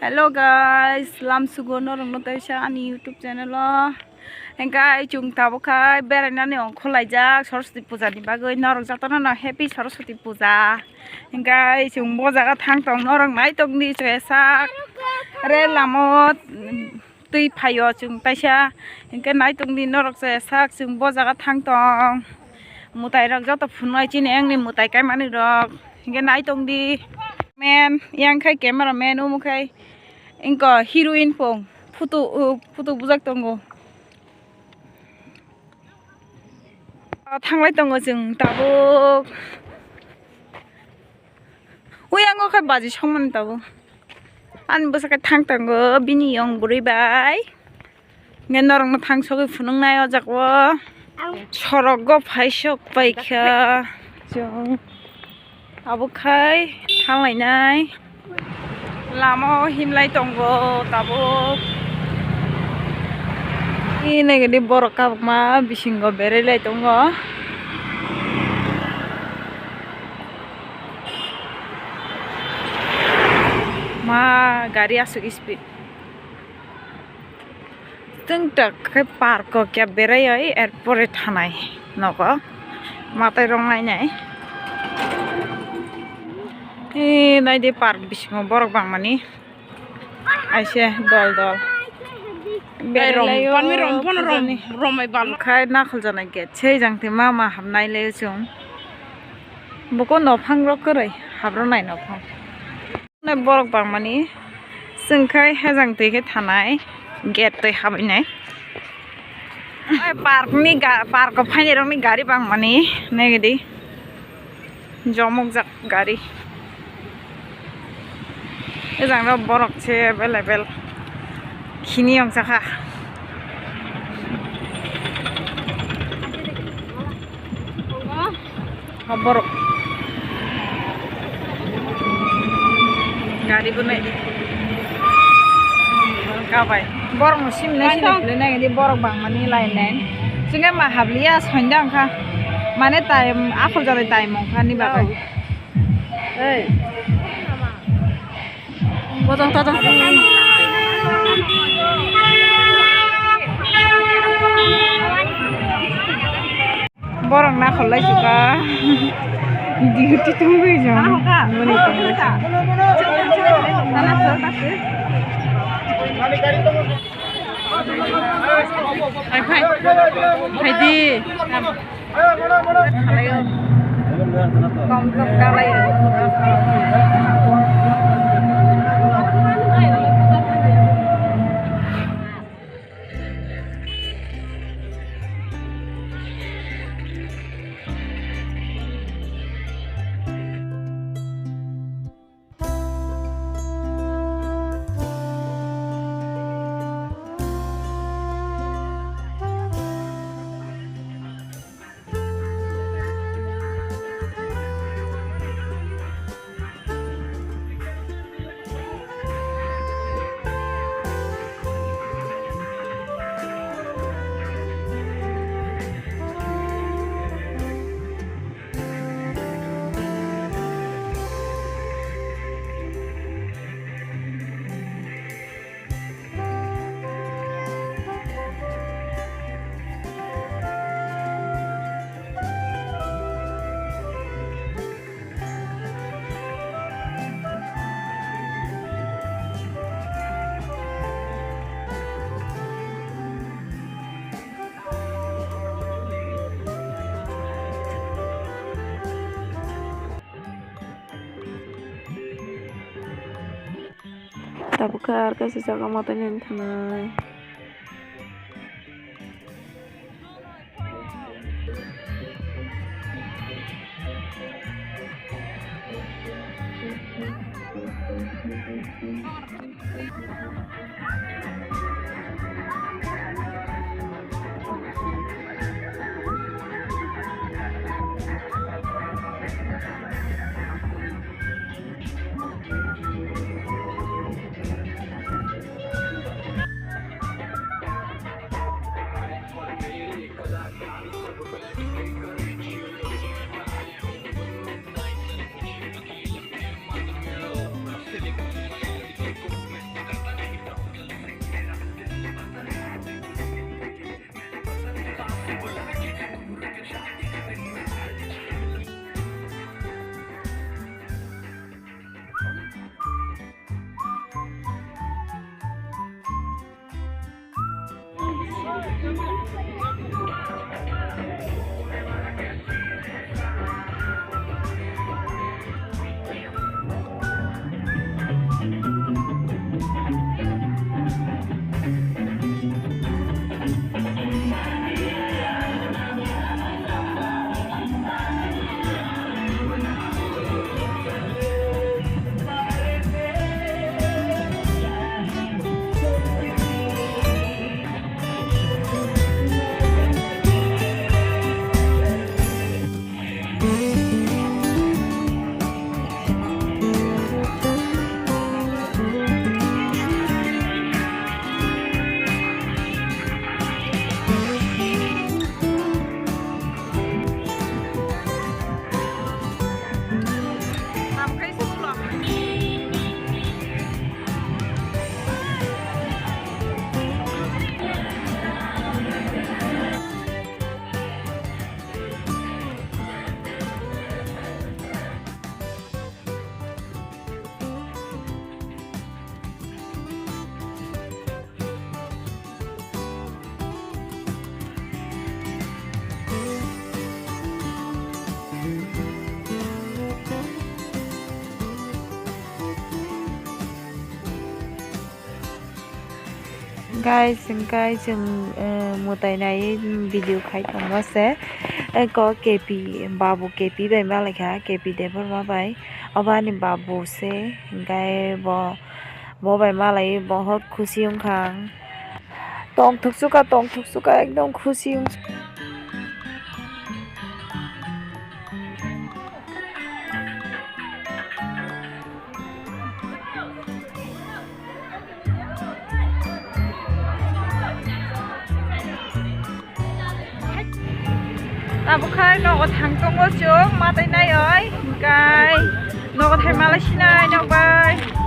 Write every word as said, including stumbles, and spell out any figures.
Hello guys, lamsugo norokno teisa ani YouTube channel o. Hingke chwng tabuk khai berainani ongkhorlaijak Saraswati puja ni bagwi. Norok jotono no happy Saraswati puja. Hingke chwng bo jaga thang tong norok nai tongdi chwngsa re lama o. Twi phaio chwng taisa, hingke naitok di norok se sak chwng bo jaga thang tong. Mwtai rok joto phunuknai chini engni mwtai kaimani rok, hingke naitok di. Men, yang khai camera man, omo khai engko heroine pong photo, uh, photo bujak tongo. Thanglai tongo chwng tabuk. Uyango khe baji songmani tabuk. Ani bwsakhe thang tongo bini yong bwrwi bai. Nge norokno thang sogwi phunuknai o jaga o. Sorok go phai sok paikha. Chwng. Abo khai thanglainai. Lama o himlai tongo tabuk. Ini gini borok kabukma bisingo berai lai tongo. Ma gari aswk speed. Twngtok khe park o kya berai oi, er pore thanai nogo. Matai rong nai nai. E, nai di park bisingo borok bangmani. Aise dol dol. Berai rom, laio, panwi rom, bono rom, pujani. Romai bal. Khai nakhol jana gate. Sei jang te mama hamnai le chung. Boko nophang rok kwrwi, habro nai nophang. Borok bangmani, chwng khai hejang twi khe thanai, gate twi habainai. Ai park ni ga-, park o phainai rok ni gari bangmani, nai di, jomok jak gari. Ejang rok borok se available, khini yong sakha. O borok gari bo nai kabai borok no sim nai sini phle nai di borok bang mani line line singa ma habliya soinda wngkha mane time akhol jani time wngkha ni bagwi. Ei. Botong totong. Borok nakhol lai suka. Duty tongwi jong. Mani tongwi. Phai, phai. Phai di. Kom kom kalai. Tabuk khe ar kaisa jaga ma tei nini thanai. Guys, hwnkhe chwng, eh, mwtai naiwi video khai tongo se. Eko K P, babu K P bai malaikha, K P Debbarma bai. Obo ani babu se, hwnkhe bo, bo bai malaiwi bohot khusi wngkha ang. Tongthok suka, tongthok suka, ekdom khusi wng. Tabuk khai nogo thang tongo chwng, mwtai naiwi, hwnkhe nogo thai malai sinai nok bai.